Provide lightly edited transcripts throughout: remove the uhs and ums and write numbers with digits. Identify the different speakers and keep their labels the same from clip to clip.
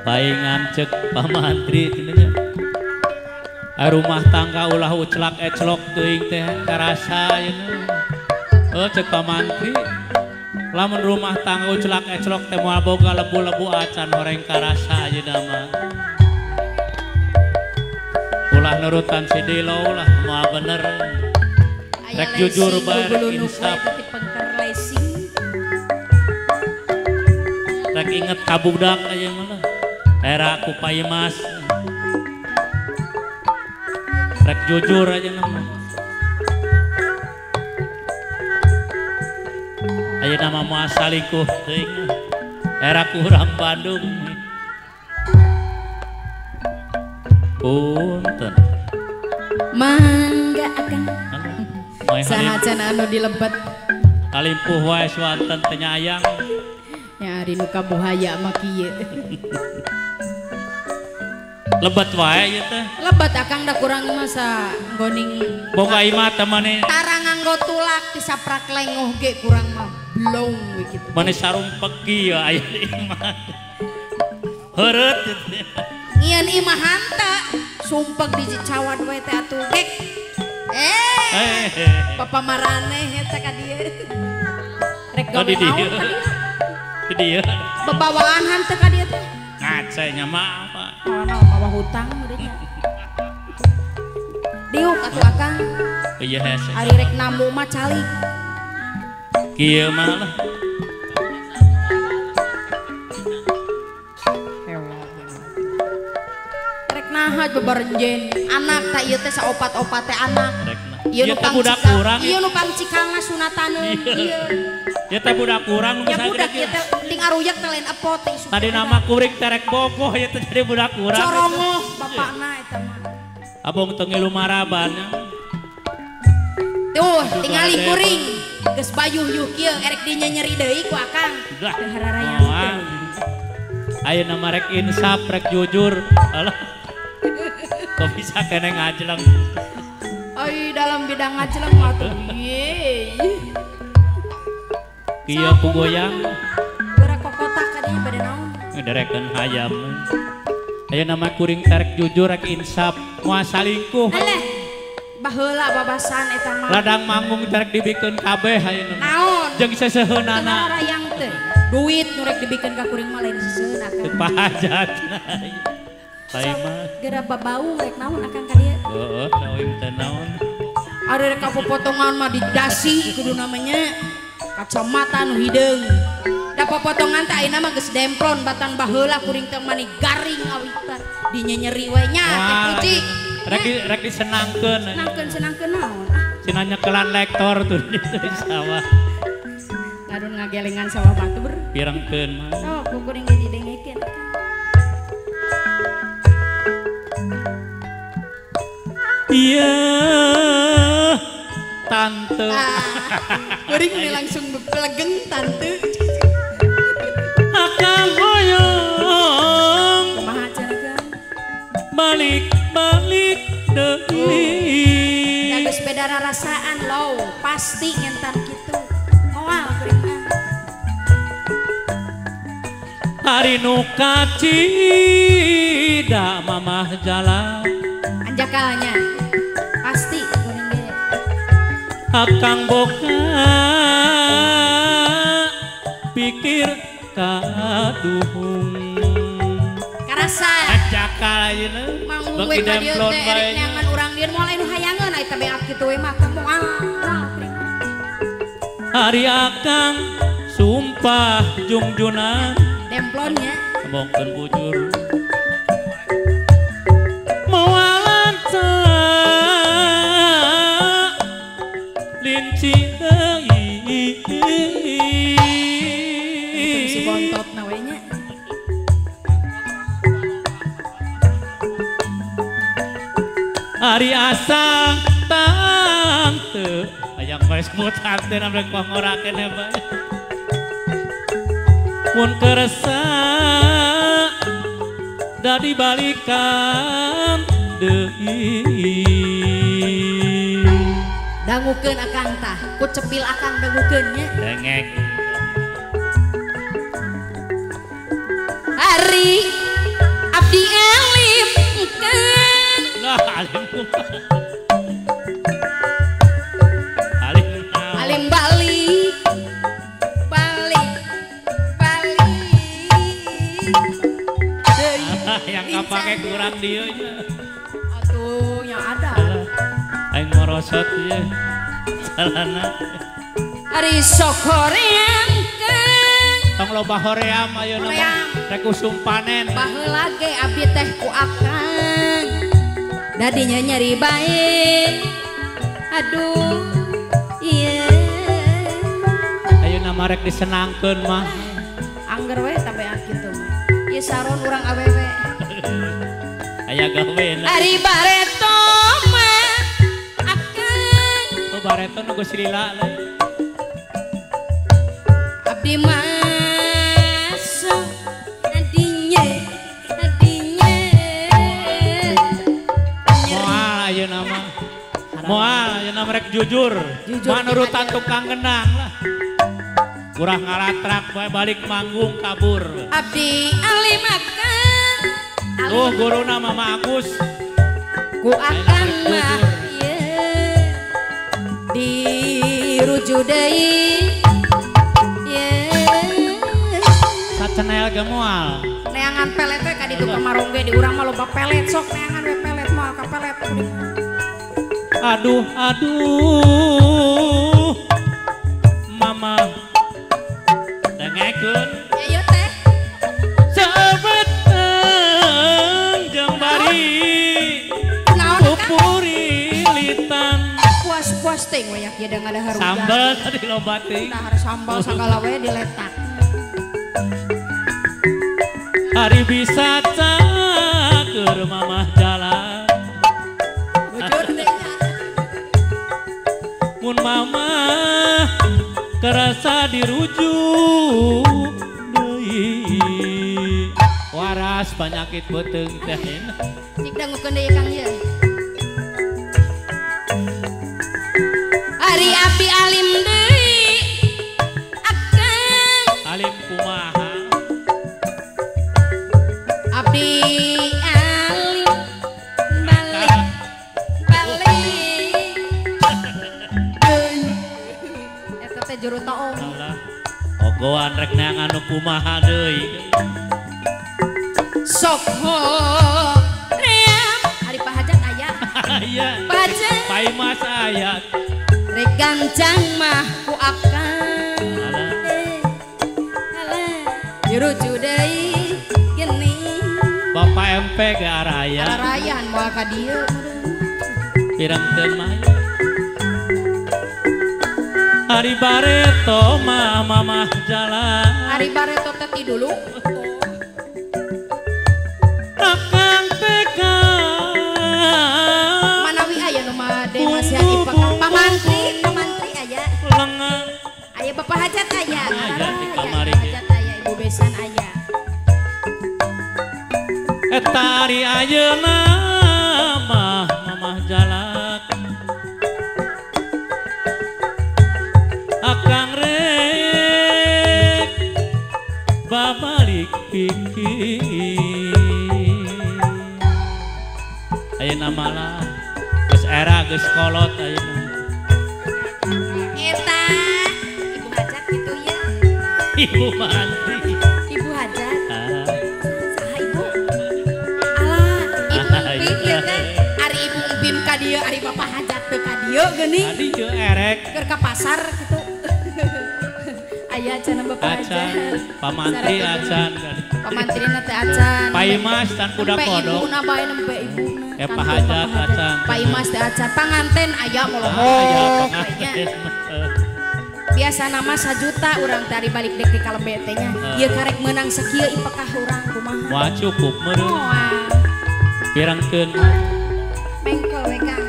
Speaker 1: Paingan cek pamantri cenah. Rumah tangga ulah uclak eclok teuing teh karasa ayeuna. Heuh cek pamantri. Lamun rumah tangga uclak eclok teh moal boga lebu-lebu acan horeng karasa ayeuna mah. Ulah nurutan si Dilo ulah moal bener. Rek jujur bae rek insaf. Rek inget ka budak ayeuna mah. Era ku paimas. Rek jujur aja nama. Ayeuna mah moal salingkuh teuing. Era ku urang Bandung. Punten.
Speaker 2: Mangga akang. Saha cenah anu dilebet.
Speaker 1: Kalimpuh wae swanten teh nyayang.
Speaker 2: Nya ari nu kabuhaya mah kieu.
Speaker 1: Lebet wae ieu teh.
Speaker 2: Lebet akang da kurang masa goning.
Speaker 1: Boga imah teh mane.
Speaker 2: Tara nganggo tulak disaprak lengoh ge kurang mah blong we kitu.
Speaker 1: Mane sarung peki ya aya di imah. Heureut.
Speaker 2: Ngieun imah hanta sumpek di cicawat we teh atuh gek. Eh. Papa maraneh eta ka dieu. Rek gawe naon ka dieu?
Speaker 1: Di dieu.
Speaker 2: Bebawaan hanteu ka dieu teh.
Speaker 1: Ngaca nya mah apa?
Speaker 2: Naon mawa hutang meureun nya. Diuk atuh akang.
Speaker 1: Iya hese.
Speaker 2: Ari rek namu mah calik.
Speaker 1: Kieu mah lah.
Speaker 2: Rek naha beberenjen anak ta ieu teh saopat-opat teh anak. Ieu nu
Speaker 1: budak urang.
Speaker 2: Ieu nu pangcikalna sunataneun ieu.
Speaker 1: Ieu teh budak urang nu
Speaker 2: ya budak ieu teh ting aruyak teh lain epot teh isuk.
Speaker 1: Tadi nama kuring terek bogoh ieu teh jadi budak urang.
Speaker 2: Corongoh bapakna eta mah.
Speaker 1: Abong teu ngilu maraban.
Speaker 2: Tuh tingali kuring geus bayuh-yuh kieu erek dinyenyeri deui ku akang. Teu hararayang teh.
Speaker 1: Ayeuna mah rek insaf rek jujur. Alah. Kok bisa kene ngajleng.
Speaker 2: Ai dalam bidang ngajleng mah tuh. Ye.
Speaker 1: Kieu ku goyang.
Speaker 2: Geura kokotak ka dieu bade naon?
Speaker 1: Ngederekeun hayam. Ayeuna mah kuring terek jujur rek insaf moal salingkuh.
Speaker 2: Aleh. Baheula babasan eta mah.
Speaker 1: Ladang manggung terek dibikeun kabeh ayeuna.
Speaker 2: Naon?
Speaker 1: Jeung seseuheunana.
Speaker 2: Harayang teh. Duit nu rek dibikeun ka kuring mah lain seseuheun akang.
Speaker 1: Teu pahajat. Sae mah.
Speaker 2: Geura babau rek naon akang ka dieu?
Speaker 1: Heeh, teuing teh naon.
Speaker 2: Ari rek kapopotongan mah di dasi kudu namanya. Kacamata nu hideung. Da popotongan teh ayeuna mah geus demplon batan baheula kuring teh mani garing awitan dinyenyeri we nya teh puji.
Speaker 1: Rek disenangkeun.
Speaker 2: Senangkeun naon ah.
Speaker 1: Cenah nyekelan lektor tuh di sawah.
Speaker 2: Ngadon ngagelengan sawah batur.
Speaker 1: Pirengkeun mah.
Speaker 2: Sok ku kuring ge didengekeun.
Speaker 1: Iya tante.
Speaker 2: Kuring ini langsung bepelegeng tante.
Speaker 1: Akang hoyong.
Speaker 2: Kumaha cenah Kang?
Speaker 1: Balik-balik deui.
Speaker 2: Da geus beda rarasaan low, pasti ngentan kitu. Moal kuring mah.
Speaker 1: Hari nu kacida mamah jalan.
Speaker 2: Anjakalnya pasti kuring ge.
Speaker 1: Akang boga pikir kaduhung.
Speaker 2: Karasa.
Speaker 1: Anjakal ayeuna.
Speaker 2: Manggung we ka dieu teh erek neangan urang dieu moal anu hayangeun eta beak kitu we mah akang moal.
Speaker 1: Ari akang sumpah jungjunan.
Speaker 2: Demplonnya.
Speaker 1: Ngomongkeun bujur. Linci deui.
Speaker 2: Si bontot na we nya.
Speaker 1: Ari asa tante hayang bae sebut tante namrek pangorakeun bae. Mun kersa da dibalikan deui.
Speaker 2: Dangukeun akang tah, ku cepil akang dangukeun nya.
Speaker 1: Dengek.
Speaker 2: Ari
Speaker 1: Alim kumaha? Alim naon?
Speaker 2: Alim balik balik balik deui.
Speaker 1: Yang kapake kurang dieu nya.
Speaker 2: Atuh yang ada.
Speaker 1: Aing morosot ieu. Salana.
Speaker 2: Ari sok hoream kang.
Speaker 1: Tong loba hoream ayeuna mah. Rek usum panen.
Speaker 2: Baheula ge abdi teh ku akang. Dadinya nyeri bae. Aduh ieu.
Speaker 1: Ayeuna mah rek disenangkeun mah.
Speaker 2: Angger we tabeat kitu mah. Ieu saron urang awewe.
Speaker 1: Aya gawena.
Speaker 2: Ari bareto mah akang.
Speaker 1: Oh bareto nu geus lila lain.
Speaker 2: Abdi masuk adinya adinya.
Speaker 1: Moal ayeuna mah. Moal ayeuna rek jujur. Manurutan tukang genang lah. Kurang ngalatrak bae balik manggung kabur.
Speaker 2: Abdi alim akang.
Speaker 1: Tuh guruna Mama Agus.
Speaker 2: Ku akang mah ieu dirujuk deui.
Speaker 1: Sacenel ge moal.
Speaker 2: Neangan pelet we ka ditu ka Marongge di urang mah loba pelet sok neangan we pelet moal ka pelet.
Speaker 1: Aduh aduh. Mama dengekeun.
Speaker 2: Ya ieu teh.
Speaker 1: Sabeteng jeung bari. Pupurilitan.
Speaker 2: Puas-puas teh we yak ieu ngadahar.
Speaker 1: Sambal tadi loba teh.
Speaker 2: Dahar sambal sagala we diletak.
Speaker 1: Hari bisa caker mamah jalan.
Speaker 2: Bujur teh nya.
Speaker 1: Mun mamah kerasa dirujuk deui. Waras penyakit beuteung teh.
Speaker 2: Cik dangukeun deui Kang ieu. Ari abdi alim deui akang.
Speaker 1: Alim kumaha?
Speaker 2: Abdi alim balik balik deui. Eta teh juru toong.
Speaker 1: Alah. Ogoan rek neangan nu kumaha deui.
Speaker 2: Sok hoream. Ari Pak Hajat aya.
Speaker 1: Aya.
Speaker 2: Pak Hajat.
Speaker 1: Pak Imas aya.
Speaker 2: Rek gancang mah ku akang.
Speaker 1: Alah.
Speaker 2: Alah. Dirujuk deui geuning.
Speaker 1: Bapak MP ke araya.
Speaker 2: Arayan moal ka dieu.
Speaker 1: Pirangkeun mah. Ari bareto mah mamah jalan.
Speaker 2: Ari bareto teh ti dulu.
Speaker 1: Akang teh
Speaker 2: Manawi aya nu made masihan ipakang pamantri, pamantri aya.
Speaker 1: Lengan.
Speaker 2: Aya Bapak Hajat aya.
Speaker 1: Aya di kamari.
Speaker 2: Hajat aya, Ibu Besan aya.
Speaker 1: Eta ari ayeuna mah mamah jalak. Akang rek babalik pikir. Ayeuna malah geus era geus kolot ayeuna.
Speaker 2: Eta Ibu Hajat kitu ya.
Speaker 1: Ibu mantri.
Speaker 2: Ibu Hajat. Saha Ibu? Alah, Ibu Empim ieu teh. Ari Ibu Empim ka dieu, ari Bapak Hajat teu ka dieu geuning.
Speaker 1: Adi jeung erek
Speaker 2: keur ka pasar kitu. Aya cenah Bapak Hajat.
Speaker 1: Pamantri acan.
Speaker 2: Pamantrina teh acan.
Speaker 1: Pak Imas tan kuda kodok.
Speaker 2: Ibuna bae nembe ibuna.
Speaker 1: Pak Hajat acan.
Speaker 2: Pak Imas teh acan. Panganten aya molohok.
Speaker 1: Aya panganten.
Speaker 2: Biasa nama 1 juta urang teh ari balik dek di kalembe teh nya. Ieu karek meunang sakieu ipekah urang kumaha.
Speaker 1: Moal cukup meureun.
Speaker 2: Moal.
Speaker 1: Pirangkeun.
Speaker 2: Mengkol we Kang.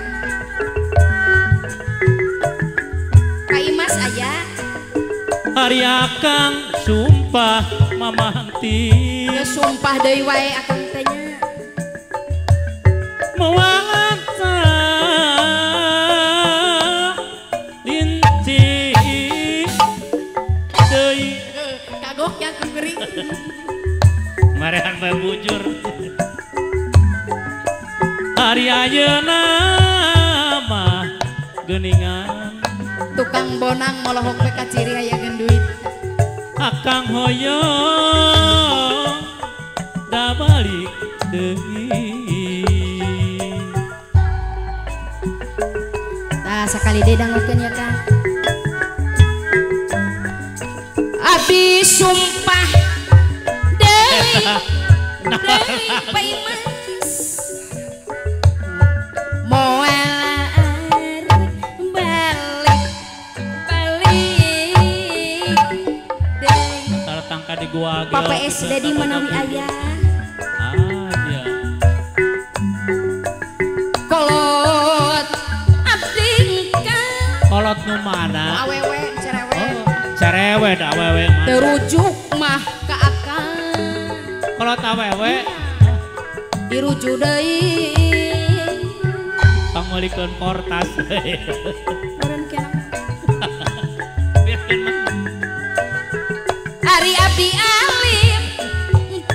Speaker 2: Pak Imas aya.
Speaker 1: Ari akang sumpah mamanti.
Speaker 2: Ya sumpah deui wae akang teh nya.
Speaker 1: Moal linci deui.
Speaker 2: Kagok ya kuring.
Speaker 1: Marehan bae bujur. Ari ayeuna mah geuningan
Speaker 2: tukang bonang molohok we kaciri hayangeun duit.
Speaker 1: Akang hoyong da balik deui.
Speaker 2: Tah sakali deui dangukeun ya Kang. Abi sumpah deui deui Pak Imas moal balik balik deui.
Speaker 1: Tangka di gua
Speaker 2: Pak PS Dedi manawi aya.
Speaker 1: Ah iya.
Speaker 2: Kolot abdi kang.
Speaker 1: Kolot nu mana?
Speaker 2: Awewe cerewe.
Speaker 1: Oh, cerewe da awewe mah.
Speaker 2: Terujuk mah ka akang.
Speaker 1: Kolot awewe.
Speaker 2: Dirujuk deui.
Speaker 1: Pangmeulikeun portas.
Speaker 2: Meureun kenang. Ari abdi alim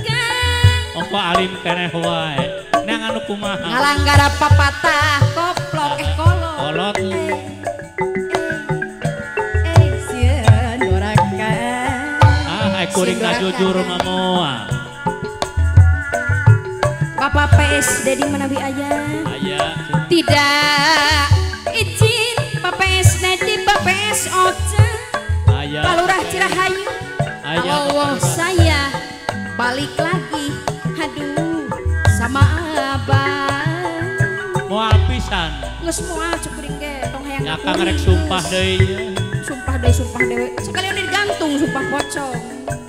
Speaker 2: kang.
Speaker 1: Ongko alim keneh wae. Nang anu kumaha?
Speaker 2: Ngalanggar papatah koplok kolot.
Speaker 1: Kolot.
Speaker 2: Sieun doraka.
Speaker 1: Ah, kuring ngajujur mah moal.
Speaker 2: Bapak PS Dedi manawi aya.
Speaker 1: Aya.
Speaker 2: Tidak izin Pak PS Dedi, Pak PS Oca.
Speaker 1: Aya.
Speaker 2: Pak Lurah Cirahayu. Allah saya balik lagi, aduh sama abang.
Speaker 1: Moal pisan.
Speaker 2: Geus moal cek kuring ge tong hayang.
Speaker 1: Ya kang rek sumpah deui.
Speaker 2: Sumpah deui, sumpah deui. Sekali udah digantung sumpah pocong.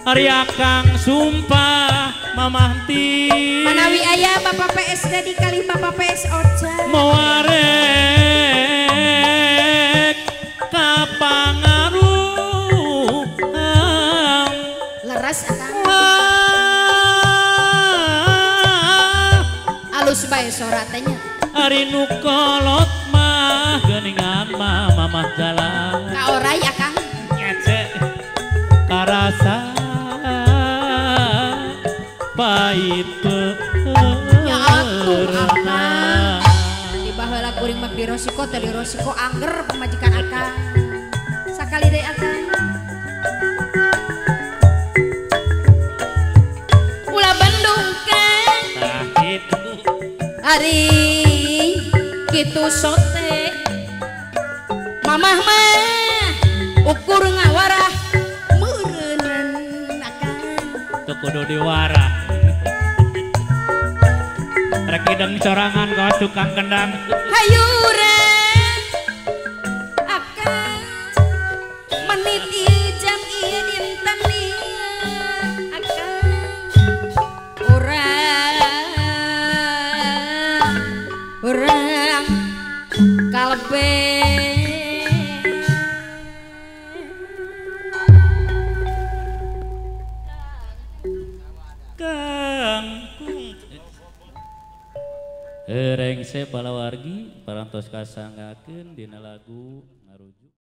Speaker 1: Ari akang sumpah mamah ti.
Speaker 2: Manawi aya Bapak PS Dedi kali Bapak PS Oca.
Speaker 1: Moarek ka pangaruh.
Speaker 2: Leres akang. Alus bae soratnya.
Speaker 1: Ari nu kolot mah geuningan mah mamah jalan.
Speaker 2: Ka orai akang.
Speaker 1: Ngece. Karasa pahit
Speaker 2: ya atuh akang. Di baheula kuring mah dirosiko teh dirosiko angger pamajikan akang. Sakali deui akang. Ulah Bandung kan.
Speaker 1: Tah kitu.
Speaker 2: Ari kitu sote. Mamah mah ukur ngawarah meureunan akang.
Speaker 1: Teu kudu diwarah. Rek hideng sorangan kawas tukang kendang.
Speaker 2: Hayuran akang menit ieu jam ieu dinten ieu akang urang kalbe
Speaker 1: kangkung. Rengse palawargi parantos kasanggakeun dina lagu